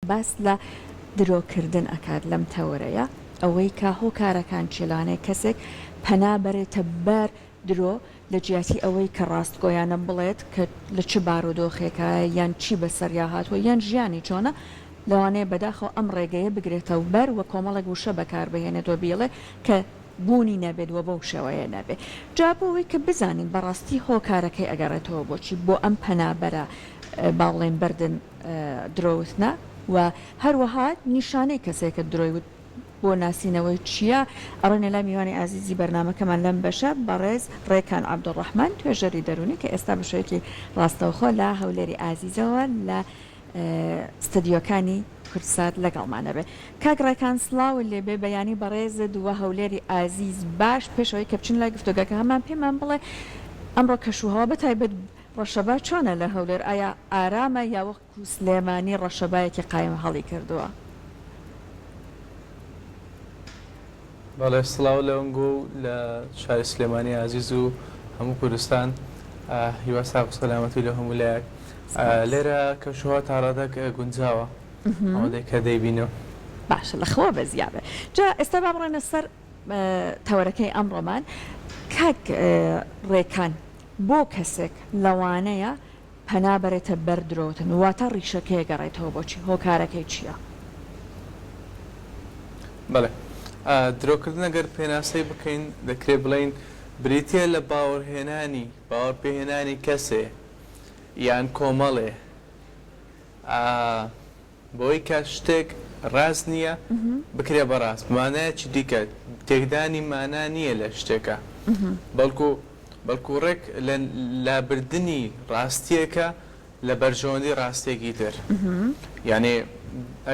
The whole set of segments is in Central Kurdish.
باس لە درۆکردن ئەکات لەم تەوەرەیە ئەوەی کە هۆکارەکان چیە لەوانەیە کەسێک پەنا بەرێتە بەر درۆ لە جیاتی ئەوەی کە ڕاستگۆیانە بڵێت کە لە چ بارودۆخێکایە یان چی بەسەریا هاتووە یان ژیانی چۆنە لەوانەیە بەداخەوە ئەم ڕێگەیە بگرێتە بەر و کۆمەڵێک وشە بەکاربهێنێت و بیڵێ کە بوونی نەبێت و بەو شێوەیە نەبێت جا بۆ ئەوەی کە بزانین بەڕاستی هۆکارەکەی ئەگەڕێتەوە بۆچی بۆ ئەم پەنابەرە با بڵێین بەردن درۆوتنە و هەروەها نیشانەی کەسێکە درۆی وت بۆ ناسینەوەی چییە؟ ئەڕۆینە لای میوانی ئازیزی بەرنامەکەمان لەم بەشە، بەڕێز ڕێکان عەبدولڕەحمان، توێژەری دەروونی کە ئێستا بە شێوەیەکی ڕاستەوخۆ لە هەولێری ئازیزەوە لە ستەدیۆکانی کوردسات لەگەڵمان ئەبێ. کاک ڕێکان سڵاوت لێ بێ، بەیانی بەڕێزت و هەولێری ئازیز باش، پێش ئەوەی کە بچین لای گفتۆگەکەمان پێمان بڵێ ئەمڕۆ کەش و هەوا بە تایبەت ڕەشەبا چۆنە لە هەولێر ئایا ئارامە یا وەکو سلێمانی ڕەشەبایەکی قایم هەڵی کردووە؟ بەڵێ سڵاو لە ئەنگۆ و لە شاری سلێمانی ئازیز و هەموو کوردستان هیوا ساغ و سەلامەتی لە هەموو لایەک لێرە کەشوهەوا تاڕادەک گونجاوە ئەوەندەی کە دەیبینم. باشە لە خوا بەزیابێ جا ئێستا با بڕۆینە سەر تەوەرەکەی ئەمڕۆمان کاک ڕێکان بۆ کەسێک لەوانەیە پەنا بەرێتە بەر درۆوتن واتە ڕیشەکەی گەڕێتەوە بۆچی هۆکارەکەی چیە؟ بەڵێ درۆکردن ئەگەر پێناسەی بکەین دەکرێ بڵێین بریتیە لە باوەڕهێنانی باوەڕپێهێنانی کەسێ یان کۆمەڵێ بەوەی کە شتێک ڕاست نییە بکرێ بە ڕاست، بە مانایەکی دیکە تێکدانی مانا نییە لە شتێکا، بەڵکو بەڵکو ڕێک لە لابردنی ڕاستییەکە لە بەرژەوەندی ڕاستییەکی تر. یانی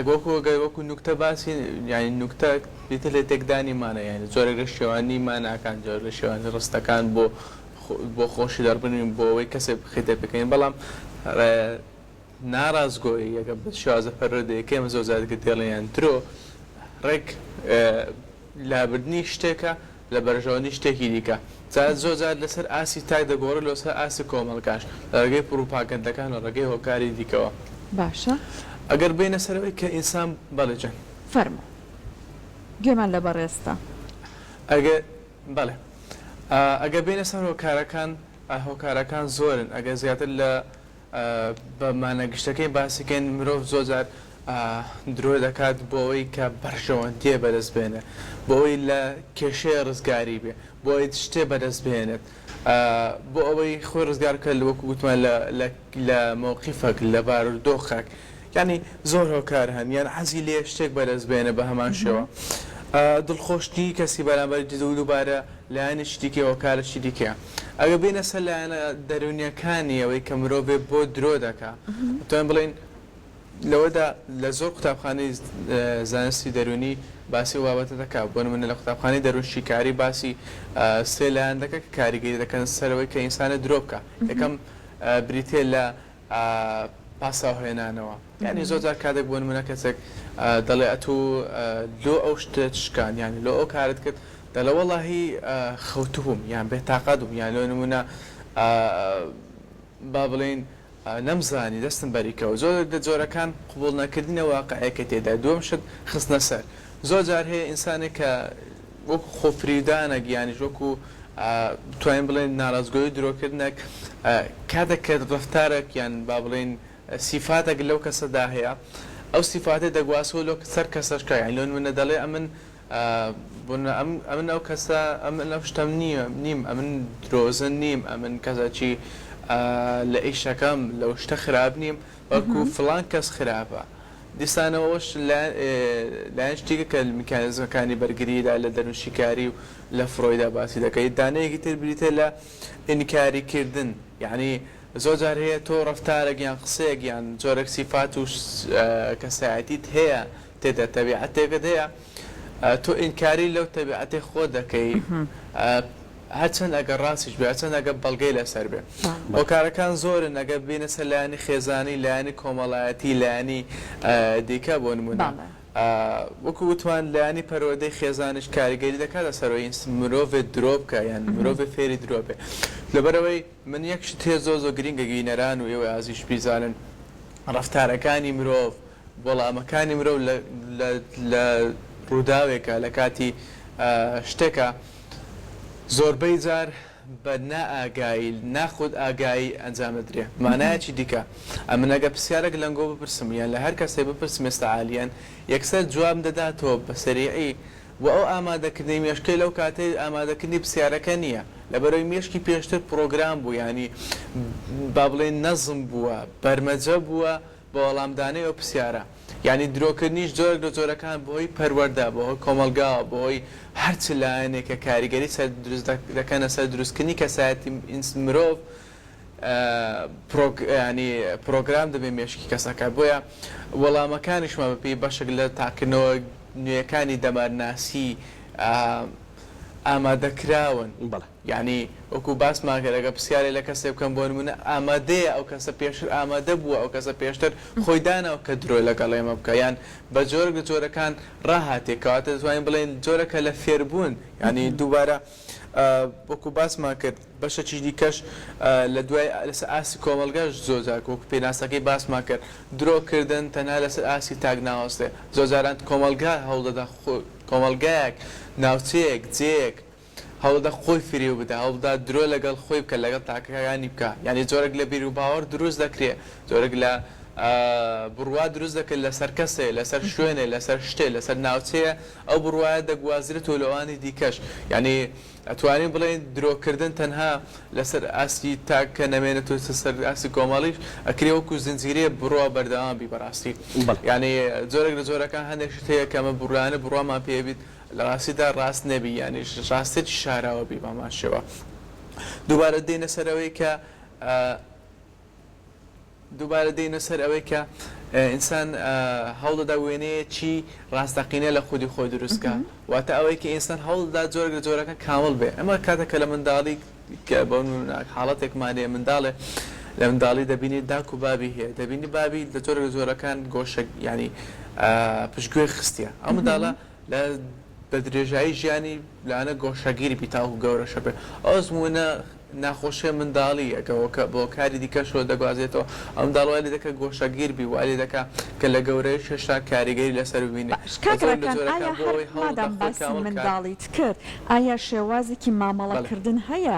وەکو ئەگەر وەکو نوکتە باسی یانی نوکتە بریتییە لە تێکدانی مانا یانی جۆرێک لە شێواندنی ماناکان، جۆرێک لە شێواندنی ڕستەکان بۆ بۆ خۆشی دەربڕین بۆ ئەوەی کەسێک بخەیتە پێکەنین بەڵام ناڕاستگۆیی ئەگەر بە شێوازە پەروەردەیەکەی ئێمە زۆر جار دێڵێن یان درۆ ڕێک لابردنی شتێکە لە بەرژەوەندی شتێکی دیکە جا زۆر جار لەسەر ئاستی تاک دەگۆڕێت لەسەر ئاستی کۆمەڵگاش لە ڕێگەی پڕوپاگەندەکان لە ڕێگەی هۆکاری دیکەوە. باشە. ئەگەر بێینە سەر ئەوەی کە ئینسان بەڵێ جان. فەرموو. گوێمان لە بەڕێزتە. ئەگەر بەڵێ ئەگەر بێینە سەر هۆکارەکان هۆکارەکان زۆرن ئەگەر زیاتر لە بە مانا گشتەکەی باسی کەین مرۆڤ زۆر جار درۆ دەکات بۆ ئەوەی کە بەرژەوەندیە بەدەست بێنێ بۆ ئەوەی لە کێشەیە ڕزگاری بێ بۆ ئەوەی شتێ بەدەست بهێنێت بۆ ئەوەی خۆی ڕزگار بکات وەکو گوتمان لە لە لە مەوقیفەک لە بارودۆخەک یانی زۆر هۆکار هەن یان حەزی لێیە شتێک بەدەست بێنێ بە هەمان شێوە دڵخۆشتنی کەسی بەرامبەر دووبارە لایەنێکی دیکەیە هۆکارێکی دیکەیە ئەگەر بێینە سەر لایەنە دەروونیەکانی ئەوەی کە مرۆڤێ بۆ درۆ دەکا دەتوانین بڵێین لەوەدا لە زۆر قوتابخانەی زانستی دەروونی باسی ئەو بابەتە دەکا بۆ نمونە لە قوتابخانەی دەروونشیکاری باسی سێ لایەن دەکا کە کاریگەری دەکەن سەرەوەی کە ئینسانە درۆ بکا یەکەم بریتیە لە پاساو هێنانەوە یانی زۆر جار کاتێک بۆ نمونە کەسێک دەڵێ ئەتوو لۆ ئەو شتەت شکان یانی لۆ ئەو کارت کرد دەڵێ وەڵاهی خەوتبووم یان بێتاقەت بووم یان لۆ نمونە با بڵێین نەمزانی دەستم بەری کەوت زۆر لە جۆرەکان قبوڵ نەکردنی واقعێکە تێدا دووەم شت خستنە سەر زۆر جار هەیە ئینسانێک کە وەکو خۆفریودانەک یانیش وەکو بتوانین بڵێین ناڕاستگۆیی و درۆکردنەک کاتێک کە ڕەفتارێک یان با بڵێین سیفاتێک لەو کەسەدا هەیە ئەو سیفاتەی دەگوازێتەوە لۆ سەر کەسەشکە یان لۆ نمونە دەڵێ ئەمن بۆ نمونە ئەم ئەمن ئەو کەسە ئەمن ئەو شتەم نییە نیم ئەمن درۆزن نیم ئەمن کەسەکی لە ئیشەکەم لەو شتە خراپ نیم بەڵکو فڵان کەس خراپە دیسانەوە ئەوەش لایەن شتێکە کە میکانیزمەکانی بەرگریدا لە دەروونشیکاری و لە فرۆیدا باسی دەکەیت دانەیەکی تر بریتە لە ئینکاریکردن یعنی زۆر جار هەیە تۆ ڕەفتارێک یان قسەیەک یان جۆرێک سیفات و کەسایەتیت هەیە تێدا تەبیعەتێکت هەیە تۆ ئینکاری لەو تەبیعەتەی خۆت دەکەی هەرچەند ئەگەر ڕاستیش بێ هەرچەند ئەگەر بەڵگەی لەسەر بێ هۆکارەکان زۆرن ئەگەر بینە سەر لایەنی خێزانی لایەنی کۆمەڵایەتی لایەنی دیکە بۆ نمونە وەکو وتمان لایەنی پەروەردەی خێزانیش کاریگەری دەکاتە سەر ئەوەی مرۆڤێ درۆ بکا یان مرۆڤێ فێری درۆ بێ لەبەرئەوەی من یەک شت هەیە زۆر زۆر گرینگە بینەران و ئێوەی ئازیزیش بیزانن ڕەفتارەکانی مرۆڤ. وەڵامەکانی مرۆڤ لە لە لە ڕووداوێکا لە کاتی شتێکا زۆربەی جار بە نائاگایی ناخود ئاگایی ئەنجام دەدرێ. مانایەکی دیکە ئەمن ئەگەر پرسیارێک لەنگۆ بپرسم یان لە هەر کەسێ بپرسم ئێستا عالیەن یەکسەر جوابم دەداتەوە بە سەریعی وە ئەو ئامادەکردنەی مێشکەی لەو کاتەی ئامادەکردنی پرسیارەکە نییە لەبەرئەوەی مێشکی پێشتر پڕۆگرام بوو یانی با بڵێین نەزم بووە بەرمەجە بووە بە وەڵامدانەوەی ئەو پرسیارە یانی درۆکردنیش جۆرێک لە جۆرەکان بەهۆی پەروەردە بەهۆی کۆمەڵگاوە بەهۆی هەر چ لایەنێک کە کاریگەری سەر دروست دەکەنە سەر دروستکردنی کەسایەتی مرۆڤ ینی پرۆگرام دەبێ مێشکی کەسەکە بۆیە وەڵامەکانیشمان بەپێی بەشێک لە تاقیکردنەوە نوێیەکانی دەمارناسی ئامادەکراون. بەڵێ. یانی وەکو باسمان کرد ئەگەر پرسیارێ لە کەسێ بکەم بۆ نمونە ئامادەیە ئەو کەسە پێشتر ئامادە بووە ئەو کەسە پێشتر خۆی داناوە کە درۆ لەگەڵ ئێمە بکا یان بە جۆرێک لە جۆرەکان ڕاهاتێ کەواتە دەتوانین بڵێین جۆرەکە لە فێربوون یانی دووبارە وەکو باسمان کرد بەشەکی دیکەش لە دوای لەسەر ئاستی کۆمەڵگەش زۆر جار وەکو پێناسەکەی باسمان کرد درۆ کردن تەنها لەسەر ئاستی تاک ناوەستێ زۆر جاران کۆمەڵگا هەوڵدەدا کۆمەڵگایەک ناوچەیەک جێیەک هەوڵدە خۆی فریو بدا هەوڵبدا درۆ لەگەڵ خۆی بکە لەگەڵ تاکەکانی بکە یانی جۆرێک لە بیروباوەڕ دروست دەکرێ جۆرێک لە بڕوا دروست دەکرێت لەسەر کەسێ لەسەر شوێنێ لەسەر شتێ لەسەر ناوچەیە ئەو بڕوایە دەگوازرێتەوە لەوانی دیکەش یانی ئەتوانین بڵێین درۆکردن تەنها لەسەر ئاستی تاک کە نەمێنێتەوە سەر ئاستی کۆمەڵیش ئەکرێ وەکو زنجیرەیە بڕوا بەردەوام بی بەڕاستی یانی جۆرێک لە جۆرەکان هەندێک شت هەیە کە ئەمە بڕوایانە بڕوامان پێ بیت لە ڕاستیدا ڕاست نەبی یانیش ڕاستێکی شاراوە بی بەهەمان شێوە دووبارە دێینە سەر ئەوەی کە دووبارە دێینە سەر ئەوەی کە ئینسان هەوڵدەدا وێنەیەکی ڕاستەقینە لە خودی خۆی دروست کا واتە ئەوەی کە ئینسان هەوڵدەدا جۆرێک لە جۆرەکان کامڵ بێ ئەمە کاتێک کە لە منداڵی کە بۆ نموونە حاڵەتێکمان هەیە منداڵێ لە منداڵی دەبینی داک و بابی هەیە دەبینی بابی لە جۆرێک لە جۆرەکان گۆشە یانی پشتگوێ خستیە ئەو منداڵە لە بە درێژایی ژیانی لەوانە گۆشەگیر بی تاوەکو گەورەشە بێ ئەو ئەزموونە ناخۆشیە منداڵی یە کە کە بۆ کاری دیکەشەوە دەگوازێتەوە ئەو منداڵ وای لێ دەکا گۆشەگیر بی وای لێ دەکا کە لە گەورەیش هێشتا کاریگەری لەسەر ببینێ باش بە کاک زۆر لە ڕێکان جۆرەکان ئایا بۆ هەر ئەوەی هەوڵدا مادام خۆی باسی کامڵ بکات. منداڵیت کرد ئایا شێوازێکی مامەڵە بەڵێ. کردن هەیە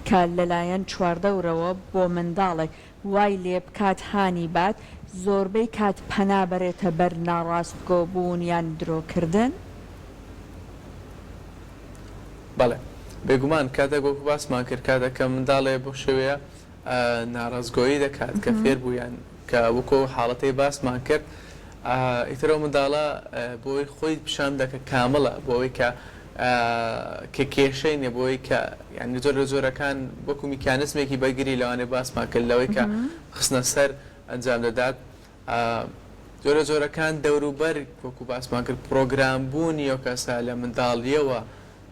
کە لەلایەن چواردەورەوە بۆ منداڵێک وای لێبکات هانی بات زۆربەی کات پەنا بەرێتە بەر ناڕاستگۆ بوون یان درۆ کردن؟ بەڵێ بێگومان کاتێک وەکو باسمان کرد کاتێک کە منداڵێ بەو شێوەیە ناڕاستگۆیی دەکات کە فێر بوو یان کە وەکو ئەو حاڵەتەی باسمان کرد ئیتر ئەو منداڵە بۆی خۆی پیشان بدات کە کامڵە بۆ ئەوەی کە کە کێشەی نیە بۆ ئەوەی کە یانی زۆر لە جۆرەکان وەکو میکانزمێکی بەرگری لەوانەیە باسمان کرد لەوەی کە خستنە سەر ئەنجام دەدات جۆرە جۆرەکان دەوروبەر وەکو باسمان کرد پرۆگرام بوونی ئەو کەسە لە منداڵیەوە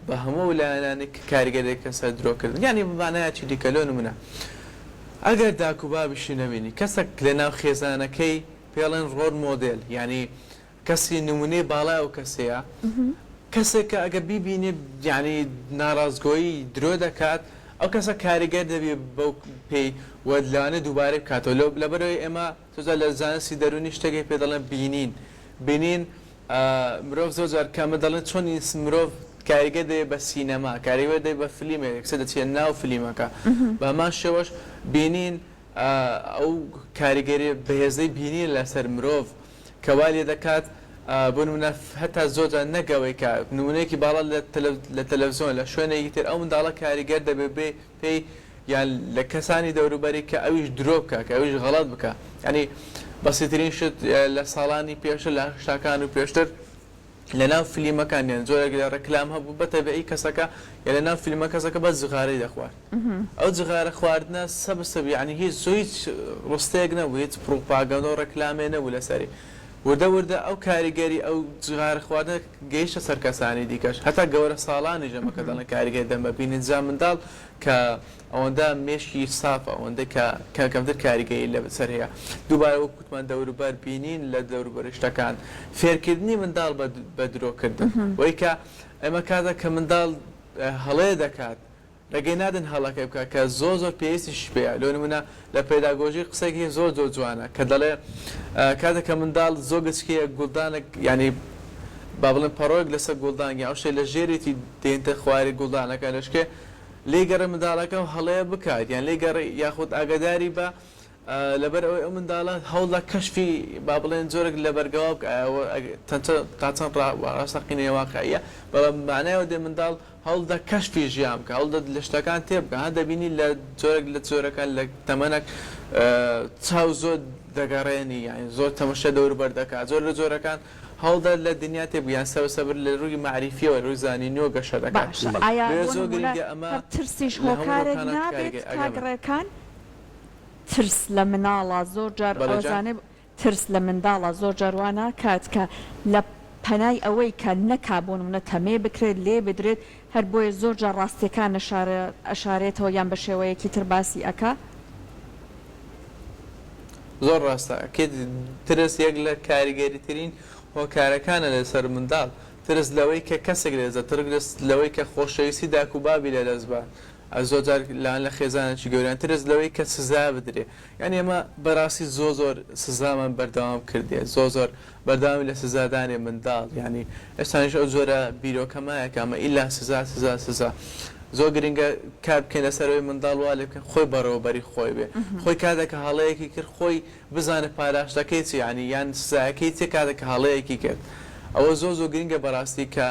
بە هەموو ئەو لایەنانەی کە کاریگەری دەکەن سەر درۆکردن یانی بە مانایەکی دیکە لۆ نمونە ئەگەر داک و بابیشی نەبینی کەسەک لە ناو خێزانەکەی پێڵێن role model یانی کەسی نمونەی باڵای ئەو کەسەیە کەسێک کە ئەگەر بیبینێ یانی ناڕاستگۆیی درۆ دەکات ئەو کەسە کاریگەر دەبێ بەو پێی و لەوانەیە دووبارەی بکاتەوە لەو لەبەرئەوەی ئێمە زۆر جار لە زانستی دەروونی شتێک هەیە پێ دەڵێن بینین بینین مرۆڤ زۆر جار کە ئەمە دەڵێن چۆن مرۆڤ کاریگەر دەبێ بە سینەما کاریگەر دەبێ بە فلیمێک یەکسەر دەچێت ناو فلیمەکە بە هەمان شێوەش بینین ئەو کاریگەریە بەهێزەی بینین لەسەر مرۆڤ کە وای لێ دەکات بۆ نمونە هەتا زۆر جار نەک ئەوەی کە نمونەیەکی باڵا لە تەلەفزیۆن لە شوێنێکی تر ئەو منداڵە کاریگەر دەبێت بێ پێی یان لە کەسانی دەوروبەری کە ئەویش درۆ بکا کە ئەویش غەڵەت بکا یانی بەسیترین شت لە ساڵانی پێشتر لە هەشتاکان و پێشتر لەناو فلیمەکان یان جۆرێک لە ڕێکلام هەبوو بە تەبیعی کەسەکە یان لەناو فیلمە کەسەکە بەس جغارەی دەخوارد ئەو جغارە خواردنە سەب سەب یانی هیچ هیچ ڕستەیەک نەبوو هیچ پڕوپاگەندە و ڕێکلامێ نەبوو لەسەری وردە وردە ئەو کاریگەری ئەو جغارە خواردنە گەیشتە سەر کەسانی دیکەش هەتا گەورە ساڵانیش ئەمە کە دەڵێن کاریگەری دەم بە بینین جا منداڵ کە ئەوەندە مێشکی سافە ئەوەندە کە کە کەمتر کاریگەری لەسەر هەیە دووبارە وەک وتمان دەوروبەر بینین لە دەوروبەری شتەکان فێرکردنی منداڵ بە درۆکردن وەی کە ئێمە کاتێک کە منداڵ هەڵەیە دەکات. ڕێگەی نادەن هەڵەکەی بکات کە زۆر زۆر پێویستیشی پێیە لۆ نمونە لە پێداگۆژی قسەیەک هەیە زۆر زۆر جوانە کە دەڵێ کاتێک کە منداڵ زۆر گچکەیە گوڵدانێک یانی با بڵێن پەڕۆیەک لەسەر گوڵدان یان ئەو شتێک لە ژێرێتی دێنتە خواری گوڵدانەکە دەشکێ لێی گەڕێ منداڵەکە ئەو هەڵەیە بکات یان لێی گەڕێ یاخود ئاگاداری بە لەبەر ئەوەی ئەو منداڵە هەوڵدا کەشفی با بڵێن جۆرێک لە بەرگەوا بکە تا چەند ڕاستەقینەیە واقعیە بەڵام معنای ئەوە دێ منداڵ هەوڵدە کەشفی ژیان بکە هەوڵدە لە شتەکان تێبگە ها دەبینی لە جۆرێک لە جۆرەکان لە تەمەنەک چاو زۆر دەگەڕێنی یانی زۆر تەمەشای دەوروبەر دەکات زۆر لە جۆرەکان هەوڵدە لە دنیا تێبگە یان سەبر سەبر لە ڕووی مەعریفیەوە لە ڕووی زانینیەوە گەشە دەکات باشە ئایا لێرە بۆ زۆر نمونە گرنگە ئەمە هەر ترسیش لە هەموو هۆکارێک ڕووەکانە نابێت کاریگەری کاک ئەگەر ڕێکان؟ ترس لە مناڵا زۆر جار بەڵێ جان. ئەوزانێ ترس لە منداڵە زۆر جار وا ناکات کە لە پەنای ئەوەی کە نەکا بۆ نمونە تەمێ بکرێت لێ بدرێت هەر بۆیە زۆر جار ڕاستیەکان ئەشارێتەوە یان بە شێوەیەکی تر باسی ئەکا. زۆر ڕاستە ئەکید ترس یەک لە کاریگەریترین هۆکارەکانە لەسەر منداڵ ترس لەوەی کە کەسێک لێ دەست ترس لەوەی کە خۆشەویستی داک و بابی لەدەست بات زۆر جار لان لە خێزانێکی گەورەیان ترس لەوەی کە سزا بدرێ یانی ئێمە بەراستی زۆر زۆر سزامان بەردەوام کردیە زۆر زۆر بەردەوامی لە سزادانی منداڵ یانی ئێستانیش ئەو جۆرە بیرۆکە مایە کە ئەمە ئیلا سزا سزا سزا زۆر گرنگە کار بکەین لەسەر ئەوەی منداڵ وا لێ بکەین خۆی بەڕێوەبەری خۆی بێ خۆی کاتێک کە هەڵەیەکی کرد خۆی بزانێ پاداشتەکەی چیە یانی یان سزایەکەی چیە کاتێک کە هەڵەیەکی کرد ئەوە زۆر زۆر گرنگە بەراستی کە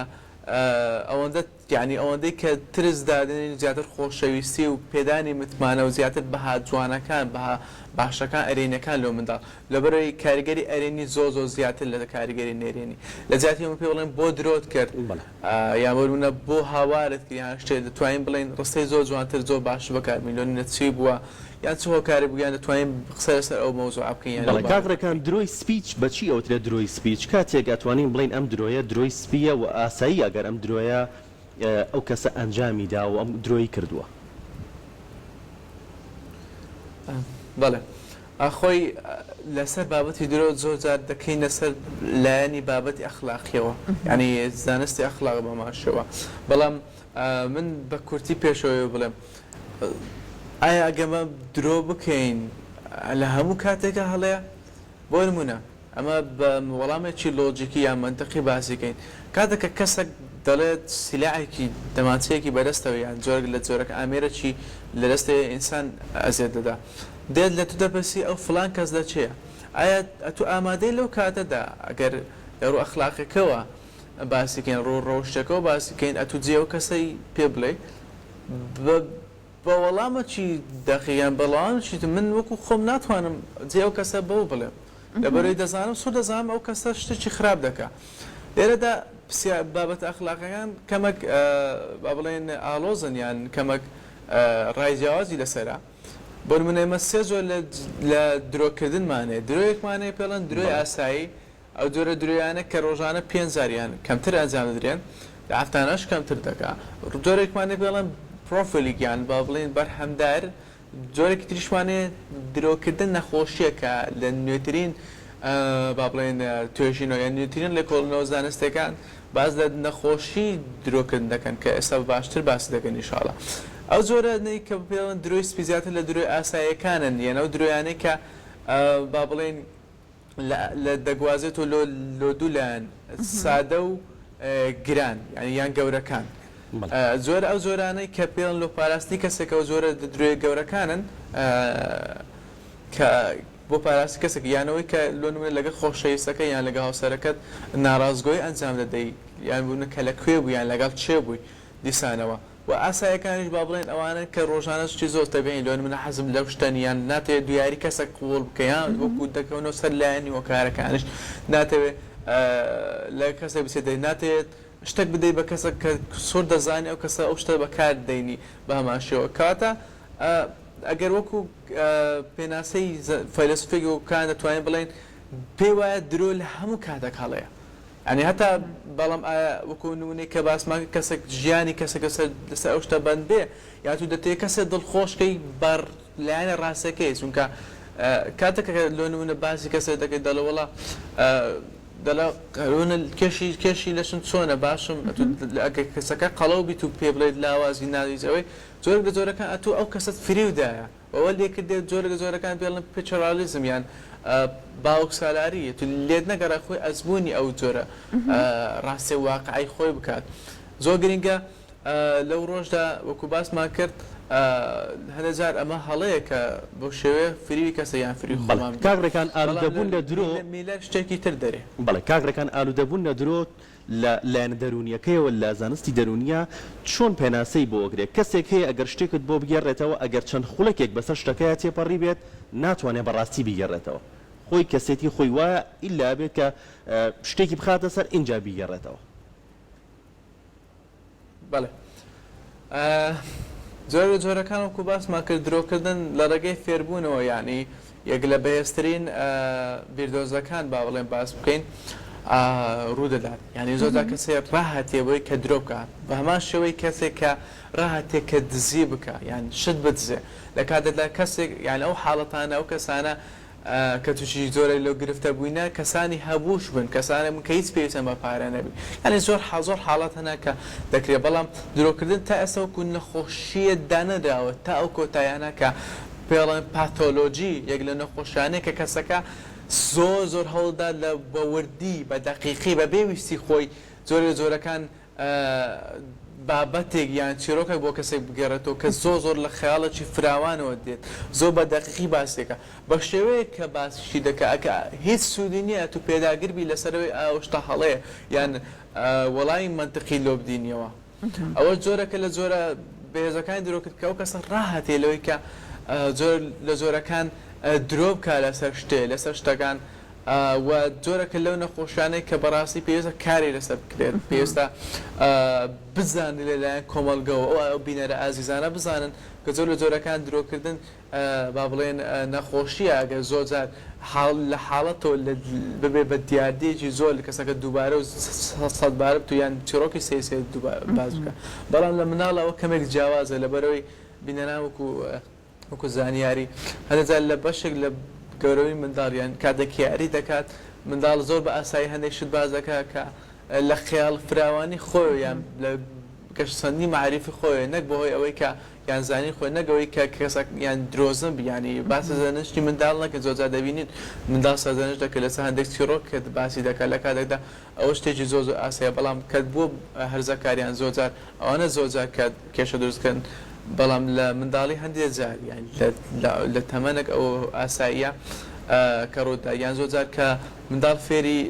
ئەوەندە یەعنی ئەوەندەی کە ترس دادەنێین زیاتر خۆشەویستی و پێدانی متمانە و زیاتر بەها جوانەکان بەها باشەکان ئەرێنیەکان لۆ منداڵ لەبەرئەوەی کاریگەری ئەرێنی زۆر زۆر زیاتر لە کاریگەری نەرێنی لە جیاتی ئەمە پێ بڵێن بۆ درۆت کرد یان بۆ نمونە بۆ هاوارت کرد یان شتێک دەتوانین بڵێین ڕستەی زۆر جوانتر زۆر باشتر بەکاربێنین لۆ نمونە چی بووە یان چ هۆکارێک بوو یان دەتوانین قسە لەسەر ئەو مەوزوعە بکەین یان لەو بەڵێ کاک بابەتە ڕێکان بکەین. درۆی سپی بە چی ئەوترێت درۆی سپی چ کاتێک ئەتوانین بڵێین ئەم درۆیە درۆی سپیە وە ئاساییە ئەگەر ئەم درۆیە ئەو کەسە ئەنجامی دا و ئەم درۆی کردووە؟ بەڵێ خۆی لەسەر بابەتی درۆ زۆر جار دەکەینە سەر لایەنی بابەتی ئەخلاقیەوە یانی زانستی ئەخلاق بەمان شێوە بەڵام من بە کورتی پێشەوەی بڵێم ئایا ئەگەمە درۆ بکەین لە هەموو کاتێکا هەڵەیە؟ بۆ نموونە ئەمە بە وەڵامێکی لۆجیکی یان مەنتقی باسی کەین کاتێک کە کەسێک دەڵێت سیلاحێکی دەمانچەیەکی بەدەستەوە یان جۆرێک لە جۆرەکە ئامێرێکی لە دەستەوەیە ئینسان ئەزیەت دەدا دێت لە تو دەپرسی ئەو فڵان کەس لە چێیە ئایا ئەتوو ئامادەی لەو کاتەدا ئەگەر لە ڕوو ئەخلاقیەکەوە باسی کەین ڕوو ڕەوشتەکەوە باسی کەین ئەتوو جێ ئەو کەسەی پێ بڵێی بە بە وەڵامەکی دەقیق یان بە ڵامەکی تر من وەکو خۆم ناتوانم جێ ئەو کەسە بەو بڵێم لەبەرئەوەی دەزانم سوور دەزانم ئەو کەسە شتێکی خراپ دەکا لێرەدا پرسیار بابەتە ئەخلاقیەکان کەمەک با بڵێن ئاڵۆزن یان کەمەک ڕای جیاوازی لەسەرە بۆ نمونە ئێمە سێ جۆر لە لە درۆکردنمان هەیە درۆیەکمان هەیە پێڵێن درۆی ئاسایی ئەو جۆرە درۆیانە کە ڕۆژانە پێنج جار یان کەمتر ئەنجام دەدرێن، لە هەفتانەش کەمتر دەکا. جۆرێکمان هەیە پێی ئەڵێن prolific یان با بڵێین بەرهەمدار، جۆرێکی تریشمان هەیە درۆکردن نەخۆشییەکە لە نوێترین با بڵێین توێژینەوە یان نوێترین لێکۆڵینەوە زانستییەکان باس لە نەخۆشی درۆکردن دەکەن کە ئێستا باشتر باسی دەکەن ئیشاڵا. ئەو جۆرانەی کە پێی ئەڵێن درۆی سپی زیاتر لە درۆی ئاساییەکانن یان ئەو درۆیانەی کە با بڵێین لە دەگوازێتەوە لۆ لۆ دوو لایەن سادە و گران یانی یان گەورەکان جۆرە ئەو جۆرانەی کە پێڵن لۆ پاراستنی کەسێک ئەو جۆرە درۆیە گەورەکانن کە بۆ پاراستنی کەسێک یانەوەی کە لۆ نمونە لەگەڵ خۆشەویستەکە یان لەگەڵ هاوسەرەکەت ناڕاستگۆی ئەنجام دەدەی یان بوون کە لە کوێ بوو یان لەگەڵ چێ بووی دیسانەوە وە ئاسایەکانیش با بڵێین ئەوانەن کە ڕۆژانە شتی زۆر تەبیعین لۆ نمونە حەزم لەو شتە نیە یان ناتەوێ دویاری کەسەک قبوڵ بکەی یان وەکو دەکەونەوە سەر لایەنی هۆکارەکانیش ناتەوێ لە کەسێک بچێت دەی ناتەوێت شتەک بدەی بە کەسەک کە سۆر دەزانی ئەو کەسە ئەو شتە بەکار دەینی بە هەمان شێوە کەواتە ئەگەر وەکو پێناسەی فەیلەسوفێک وەکو کان دەتوانین بڵێین پێی وایە درۆ لە هەموو کاتێک هەڵەیە یانی هەتا بەڵام ئایا وەکو نمونەی کە باسمان کرد کەسێک ژیانی کەسێک لەسەر لەسەر ئەو شتە بەند بێ یا تو دەتەوێ کەسێ دڵخۆش کەی بە لایەنە ڕاستەکەی چونکە کاتێک کە لۆ نمونە باسی کەسێک دەکەی دەڵێ وەڵا. دەڵێ قەرونە کێشی کێشی لەشم چۆنە باشم ئەتوو ئەگەر کەسەکە قەڵەو بیت و پێ بڵێیت لاوازی ناویت ئەوەی جۆرێک لە جۆرەکان ئەتوو ئەو کەسەت فریو دایە ئەوە لێکردێت جۆرێک لە جۆرەکان پێڵن paternalism یان باوک سالاری ئەتوو لێت نەگەڕای خۆی ئەزموونی ئەو جۆرە ڕاستیە واقعی خۆی بکات زۆر گرنگە لەو ڕۆژدا وەکو باسمان کرد هەندێک جار ئەمە هەڵەیە کە بەو شێوەیە فریوی کەسێک یان فریوی بەڵێ خۆمان کاک بدەین ڕێکان بەڵام لە ئالوودەبوون لە درۆ میلەر شتێکی تر دەرێ. بەڵێ کاک ڕێکان ئالوودەبوون لە درۆ لە لایەنە دەروونییەکەیەوە لە زانستی دەروونییە چۆن پێناسەی بۆ ئەکرێ؟ کەسێک هەیە ئەگەر شتێکت بۆ بگێڕێتەوە ئەگەر چەند خولەکێک بەسەر شتەکەیا تێپەڕی بێت ناتوانێ بە ڕاستی بیگێڕێتەوە خۆی کەسێتی خۆی وایە ئیلا ئەبێت کە شتێکی بخاتە سەر ئینجا بیگێڕێتەوە. بەڵێ جۆرە لە جۆرەکان وەکو باسمان کرد درۆکردن لە ڕێگەی فێربوونەوە یعنی یەک لە بەهێزترین بیردۆزەکان با بڵێن باس بکەین ڕوودەدات یعنی زۆر جار کەسێک ڕاهاتێ بۆی کە درۆ بکات بە هەمان شێوەی کەسێک کە ڕاهاتێ کە دزی بکە یان شت بدزێ لە کاتێکدا کەسێک یان ئەو حاڵەتانە ئەو کەسانە کە توشی زۆرێک لەو گرفتە بووینە کەسانی هەبووش بن کەسانێک بن کە هیچ پێویستیان بە پارە نەبی یانی زۆر حاڵ زۆر حاڵەت هەنە کە دەکرێت بەڵام درۆکردن تا ئێستا وەکو نەخۆشییە دانەنراوە تا ئەو کۆتایانە کە پێڵێن پاتۆلۆجی یەک لە نەخۆشیانەیە کە کەسەکە زۆر زۆر هەوڵدات لە بە وردی بە دەقیقی بە بێ ویستی خۆی جۆرێک لە جۆرەکان بابەتێک یان چیرۆکێک بۆ کەسێک بگێڕێتەوە کە زۆر زۆر لە خەیاڵێکی فراوانەوە دێت زۆر بە دەقیقی باسی دەکات بە شێوەیەک کە باسیشی دەکات کە هیچ سوودی نییە ئەتوو پێداگر بی لەسەر ئەوەی ئا ئەو شتە هەڵەیە یان وەڵامی مەنتقی لۆ بدینیەوە ئەوە جۆرەکە لە جۆرە بەهێزەکانی درۆکرد کە ئەو کەسە ڕاهاتێ لەوەی کە جۆر لە جۆرەکان درۆ بکا لەسەر شتێ لەسەر شتەکان و جۆرەکە لەو نەخۆشیانەی کە بەڕاستی پێویستە کاری لەسەر بکرێت، پێویستە بزانرێت لەلایەن کۆمەڵگەوە، ئەو بینەرە ئازیزانە بزانن کە جۆر لە جۆرەکان درۆکردن با بڵێن نەخۆشییە، ئەگەر زۆر جار لە حاڵەتەوە ببێت بە دیاردەیەکی زۆر لە کەسەکە دووبارە و سەدبارە بتوو یان چیڕۆکی سەیر سەیر باس بکە، بەڵام لە مناڵەوە کەمێک جیاوازە لەبەرئەوەی بینەران وەکو وەکو زانیاری هەندێک جار لە بەشێک لە گەورەی منداڵ یان کاتێک یاری دەکات منداڵ زۆر بە ئاسایی هەندێک شت باس دەکات کە لە خەیاڵ فراوانی خۆی یان لە گەشەسەندنی مەعریفی خۆی نەک بەهۆی ئەوەی کە یان زانین خۆی نەک ئەوەی کە کەسەک یان درۆزن بی یانی باس سەرزەنشتی منداڵ نەکەن زۆر جار دەبینین منداڵ سەرزەنشت دەکرێت لەسەر هەندێک چیڕۆک کە باسی دەکات لە کاتێکدا ئەوە شتێکی زۆر زۆر ئاسایە بەڵام کە بووە هەرزەکاریان زۆر جار ئەوانە زۆر جار کە کێشە دروست کەن بەڵام لە منداڵی هەندێ جار یان لە تەمەنێک ئەوە ئاساییە کە ڕوودا یان زۆر جار کە منداڵ فێری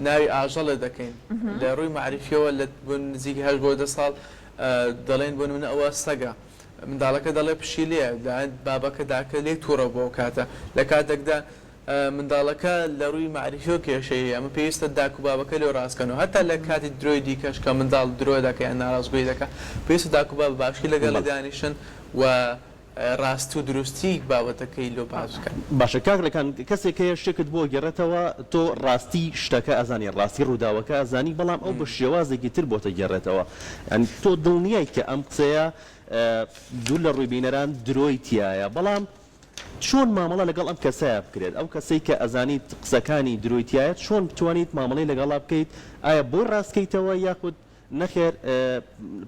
ناوی ئاژەڵێ دەکەین لە ڕووی مەعریفیەوە لە بۆ نزیکی هەشت بۆ دە ساڵ دەڵێن بۆ نمونە ئەوە سەگە منداڵەکە دەڵێ پشیلەیە بابەکە داکە لێی توڕە بووە ئەو کاتە لە کاتێکدا منداڵەکە لە ڕووی مەعریفیەوە کێشەی هەیە، ئەمە پێویستە داک و بابەکە لێو ڕاست کەنەوە، هەتا لە کاتی درۆی دیکەش کە منداڵ درۆ دەکا یان ناڕاستگۆیی دەکا، پێویستە داک و باب بە باشی لەگەڵی دانیشن و ڕاستی و دروستی بابەتەکەی لۆ باس بکەن. باشە کاک ڕێکان کەسێک هەیە شتێکت بۆ ئەگێڕێتەوە تۆ ڕاستی شتەکە ئەزانی ڕاستی ڕووداوەکە ئەزانی بەڵام ئەو بە شێوازێکی تر بۆت ئەگێڕێتەوە یانی تۆ دڵنیای کە ئەم قسەیە دوور لە ڕووی بینەران درۆی تیایە بەڵام چۆن مامەڵە لەگەڵ ئەم کەسەیا بکرێت؟ ئەو کەسەی کە ئەزانیت قسەکانی درۆی تیایە چۆن بتوانیت مامەڵەی لەگەڵا بکەیت؟ ئایا بۆی ڕاست کەیتەوە یاخود نەخێر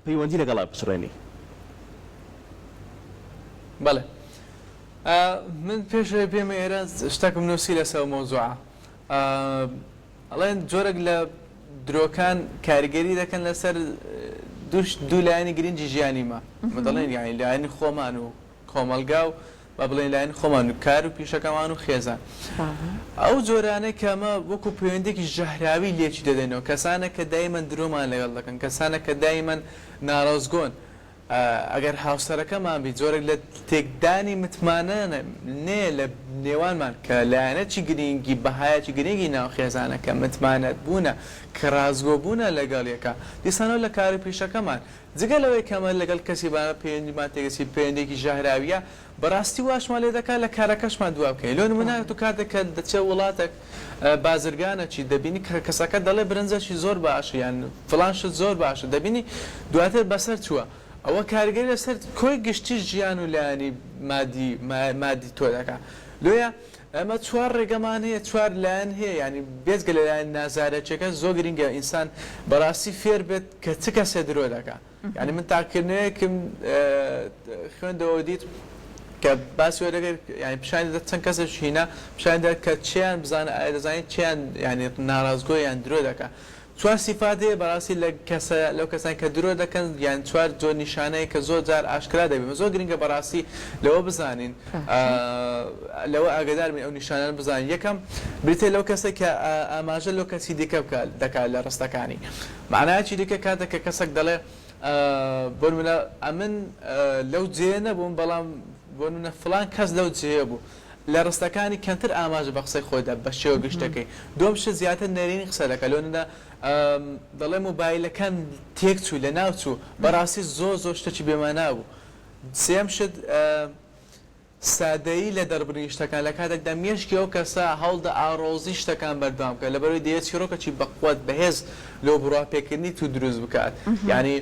پەیوەندی لەگەڵا بچڕێنی؟ بەڵێ من پێش ئەوەی بێمە ئێرە شتەکم نووسی لەسەر ئەو مەوزوعە ئەڵێن جۆرێک لە درۆکان کاریگەری دەکەن لەسەر دوو لایەنی گرنگی ژیانی مە دەڵێن یانی لایەنی خۆمان و کۆمەڵگا و با بڵێین لایەنی خۆمان و کار و پیشەکەمان و خێزان. ئەو جۆرانەی کە ئەمە وەکو پەیوەندییەکی ژەهراوی لێکی دەدەینەوە، کەسانێک کە دایمەن درۆمان لەگەڵ دەکەن، کەسانێک کە دایمەن ناڕاستگۆن، ئەگەر هاوسەرەکەمان بی جۆرێک لە تێکدانی متمانە نێ لە نێوانمان کە لایەنێکی گرینگی بەهایەکی گرینگی ناو خێزانە کە متمانە بوونە کە ڕاستگۆ بوونە لەگەڵ یەکا دیسانەوە لە کار و پیشەکەمان جگە لەوەی کە ئەمە لەگەڵ کەسی بانە پەیوەندیمان تێکدەچێت، پەیوەندییەکی ژەهراوییە، بەڕاستی واشمان لێ دەکات لە کارەکەشمان دوا بکەوین. لۆ نموونە تۆ کاتێک کە دەچێت وڵاتێک بازرگانەکی دەبینی کە کەسەکە دەڵێ برنجەکی زۆر باشە یان فڵان شت زۆر باشە، دەبینی دواتر بەسەر چووە. ئەوە کاریگەری لەسەر کۆی گشتی ژیان و لایەنی مادی مادی تۆ دەکات. لۆیە. ئێمە چوار ڕێگەمان هەیە چوار لایەن هەیە یانی بێجگە لە لایەن نازارەکیەکە زۆر گرینگە ئینسان بەڕاستی فێر بێت کە چ کەسێ درۆ دەکا یانی من تاقیکردنەوەیەکم خوێندەوە دیت کە باسی وە دەکرد یانی پیشانی دەدا چەند کەسێک هینا پیشانی دەدا کە چیان بزانە ئایا دەزانیت چیان یانی ناڕاستگۆ یان درۆ دەکا چوار سیفات هەیە بەڕاستی لە کەسە لەو کەسان کە درۆ دەکەن یان چوار جۆر نیشانەیە کە زۆر جار ئاشکرا دەبێت زۆر گرنگە بەڕاستی لەوە بزانین لەوە ئاگدار بین ئەو نیشانانە بزانین یەکەم بریتیە لەو کەسێک کە ئاماژە لەو کەسی دیکە بکات دەکات لە ڕستەکانی مەعنایەکی دیکە کاتێک کە کەسێک دەڵێ بۆ نمونە ئەمن لەو جێیە نەبووم بەڵام بۆ نمونە فڵان کەس لەو جێیە بوو لە ڕستەکانی کەمتر ئاماژە بە قسەی خۆی دا بە شێوە گشتەکەی. دووەم شت زیاتر نەرێنی قسە دەکات لۆ نمونە دەڵێ مۆبایلەکەم تێک چوو لەناو چوو بەڕاستی زۆر زۆر شتێکی بێمانا بوو. سێیەم شت سادەیی لە دەربڕینی شتەکان لە کاتێکدا مێشکی ئەو کەسە هەوڵدە ئاڕۆزی شتەکان بەردەوام بکات لەبەرئەوەی دەیەوێت چیڕۆکێکی بەقوەت بەهێز لۆ بڕواپێکردنی تو دروست بکات یانی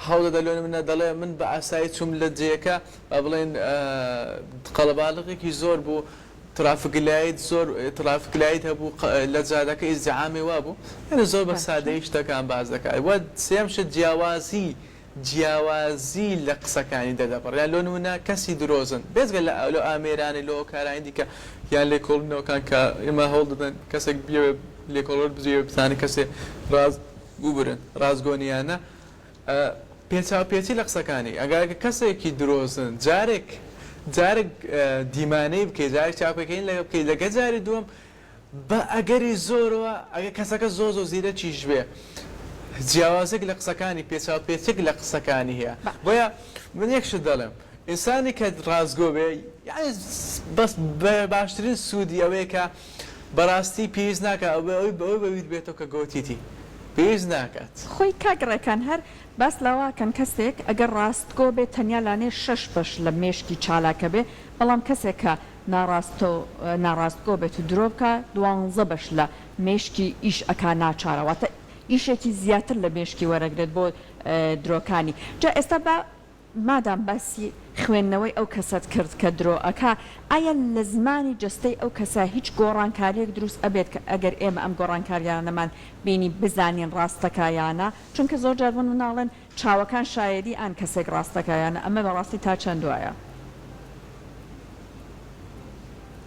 هەوڵدەدە لۆ نمونە دەڵێ من بە ئاسایی چووم لە جێیەکە با بڵێین قەڵەباڵغێکی زۆر بوو traffic light زۆر traffic light هەبوو لە جادەکە ئیزدیحامی وابوو یانی زۆر بە سادەیی شتەکان باس دەکات وە سێیەم شت جیاوازی جیاوازی لە قسەکانی دەردەبڕێ یان لۆ نموونە کەسی درۆزن بێجگە لە لۆ ئامێرانی لۆ هۆکارانی دیکە یان لێکۆڵینەوەکان کە ئێمە هەوڵ دەدەن کەسێک بیەوێ لێکۆڵەر بجێ بزانێ کەسێ ڕاست ببورن ڕاستگۆ نیە یان نا پێچاوپێچی لە قسەکانی ئەگەر کەسێکی درۆزن جارێک جارێک دیمانەی بکەی جارێک چاوپێکەوتنی لەگەڵ بکەی لەگە جاری دووەم بە ئەگەری زۆرەوە ئەگەر کەسەکە زۆر زۆر زیرەکیش بێ جیاوازێک لە قسەکانی پێچاوپێچێک لە قسەکانی هەیە بۆیە من یەک شت دەڵێم ئینسانی کە ڕاستگۆ بێ یانی بەس باشترین سوودی ئەوەیە کە بەڕاستی پێویست ناکات ئەوەی بەوەی بەبیر بێتەوە کە گۆتیتی پێویست ناکات. خۆی کاک ڕێکان هەر باس لەوەکەن کەسێک ئەگەر ڕاستگۆ بێت تەنیا لانێ شەش بەش لە مێشکی چالاکە بێ بەڵام کەسێک کە ناڕاستۆ ناڕاستگۆ بێت و درۆ بکا دوانزە بەش لە مێشکی ئیش ئەکا ناچارە واتە ئیشێکی زیاتر لە مێشکی وەرەگرێت بۆ درۆکانی جا ئێستا با مادام باسی خوێندنەوەی ئەو کەسەت کرد کە درۆ ئەکا، ئایا لە زمانی جەستەی ئەو کەسە هیچ گۆڕانکاریەک دروست ئەبێت کە ئەگەر ئێمە ئەم گۆڕانکاریانەمان بینی بزانین ڕاستەکا یا نا؟ چونکە زۆر جار بۆ نمونە ئەڵێن چاوەکان شایەدی ئان کەسێک ڕاستەکا یا نا، ئەمە بەڕاستی تا چەند وایە؟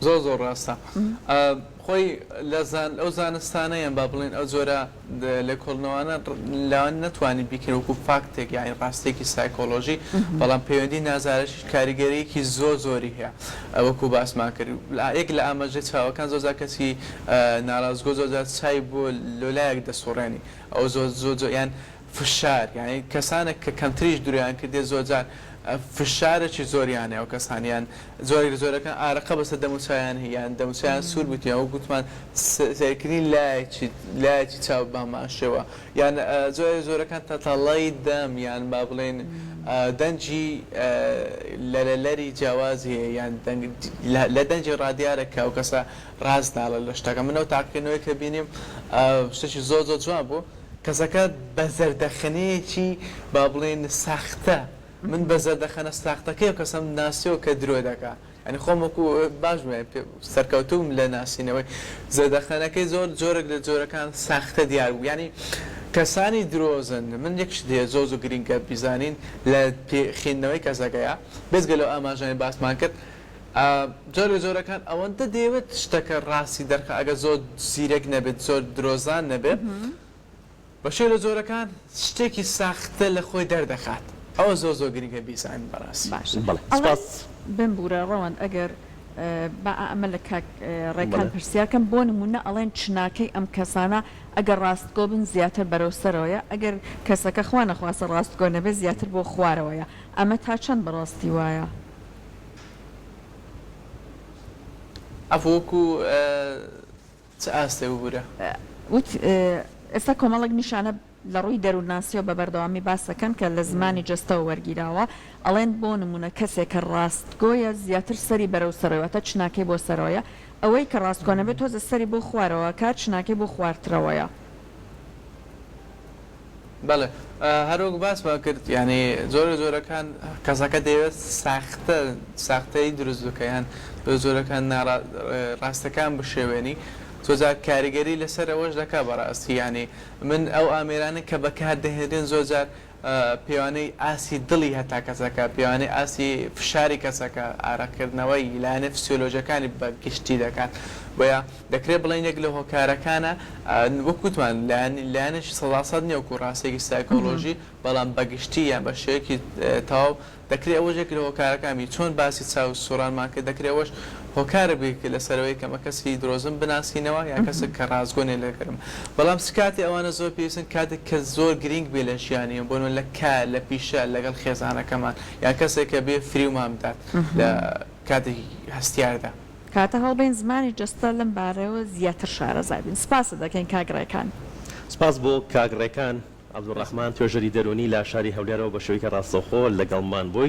زۆر زۆر ڕاستە خۆی لە ئەو زانستانە یان با بڵێین ئەو جۆرە لێکۆڵنەوانە لەوان نەتوانین بیکەین وەکو فاکتێک یانی ڕاستیەکی سایکۆلۆژی بەڵام پەیوەندی نازارەشیش کاریگەریەکی زۆر زۆری هەیە وەکو باسمان کرد یەک لە ئاماژەی چاوەکان زۆر جار کەسی ناڕاستگۆ زۆر جار چای بۆ لۆلایەک دەسوڕێنی ئەو زۆر زۆر یان فشار یانی کەسانێک کە کەمتریش درۆیان کردیە زۆرجار فشارێکی زۆریان هەیە ئەو کەسانە یان زۆرێک لە زۆرەکان ئارەقە بەسەر دەموچاویان هەیە یان دەموچاویان سوور بوویە وەک گوتمان سەیرکردنی لایەکی لایەکی چاو بە هەمان شێوە یان زۆرێک لە زۆرەکان تەتەڵەی دەم یان با بڵێین دەنگی لەرەلەری جیاوازی هەیە یان دەنگ لە دەنگی ڕادیارە کە ئەو کەسە ڕاست ناڵێت لە شتەکە من ئەو تاقیکردنەوەی کە بینیم شتێکی زۆر زۆر جوان بوو کەسەکە بە زەردەخەنەیەکی با بڵێین ساختە، من بە زەردەخەنە ساختەکەی ئەو کەسەم ناسیەوە کە درۆ دەکا، یانی خۆم وەکو باش بووم یانی سەرکەوتوو بووم لە ناسینەوەی زەردەخەنەکەی زۆر جۆرێک لە جۆرەکان ساختە دیار بوو، یانی کەسانی درۆزن من یەک شت هەیە زۆر زۆر گرینگە بیزانین لە پێ خیندنەوەی کەسەکەیا بێجگە لەو ئاماژانەی باسمان کرد جۆرێک لە جۆرەکان ئەوەندە دەیەوێت شتەکە ڕاستی دەرخا ئەگەر زۆر زیرەک نەبێت زۆر درۆزان نەبێت بە شێوە لە جۆرەکان شتێکی ساختە لە خۆی دەردەخات ئەوە زۆر زۆر گرنگە بیزانین بەڕاستی. باشە بەڵێ ئەڵێن سپاس. بمبورە ڕەوەند ئەگەر با ئەمە لە کاک ڕێکان بەڵێ. پرسیار کەم بۆ نمونە ئەڵێن چناکەی ئەم کەسانە ئەگەر ڕاستگۆ بن زیاتر بەرەو سەرەوەیە ئەگەر کەسەکە خوا نەخواستە ڕاستگۆ نەبێت زیاتر بۆ خوارەوەیە ئەمە تا چەند بەڕاستی وایە؟ عەفو وەکو چ ئاستێ ببورە؟ وت، ئێستا کۆمەڵێک نیشانە لە ڕووی دەروونناسیەوە بە بەردەوامی باس دەکەن کە لە زمانی جەستەوە وەرگیراوە، ئەڵێن بۆ نموونە کەسێک کە ڕاستگۆیە زیاتر سەری بەرەو سەرەوەیە واتە چناکەی بۆ سەرەوەیە، ئەوەی کە ڕاستگۆ نەبێت تۆزێ سەری بۆ خوارەوە ئەکات چناکەی بۆ خوارترەوەیە. بەڵێ هەروەک باسمان کرد یانی زۆر لە جۆرەکان کەسەکە دەیەوێت ساختە ساختەی دروست بکە یان زۆر جۆرەکان ناڕا ڕاستەکان بشێوێنی زۆر جار کاریگەری لەسەر ئەوەش دەکا بەڕاستی یانی من ئەو ئامێرانە کە بەکار دەهێنرێن زۆر جار پێوانەی ئاستی دڵی هەتا کەسەکە، پێوانەی ئاستی فشاری کەسەکە، ئارەقکردنەوەی، لایەنە فسیۆلۆژیەکانی بە گشتی دەکات. بۆیە دەکرێت بڵێین یەک لە هۆکارەکانە وەک وتمان لایەنێکی سەداسەد نیە وەکو ڕاستیەکی سایکۆلۆژی، بەڵام بە گشتی یان بە شێوەیەکی تەواو دەکرێت ئەوەش یەک لە هۆکارەکان بی چۆن باسی چاو سوڕانمان کرد دەکرێت ئەوەش هۆکارێک بێت کە لەسەر ئەوەی کە ئەمە کەسی درۆزن بناسینەوە یان کەسێک کە ڕاستگۆ نیە لەگەرم بەڵام چ کاتێ ئەوانە زۆر پێویستن کاتێک کە زۆر گرینگ بێ لە ژیانی بۆ نمونە لە کار لە پیشە لەگەڵ خێزانەکەمان یان کەسێک کە بێ فریومان بدات لە کاتێکی هەستیاردا. کاتە هەوڵبەین زمانی جەستە لەم بارەیەوە زیاتر شارەزا بین. سپاست دەکەین کاک ڕێکان. سپاس بۆ کاک ڕێکان عەبدولڕەحمان توێژەری دەروونی لە شاری هەولێرەوە بە شێوەیەکی ڕاستەوخۆ لەگەڵمان بوویت.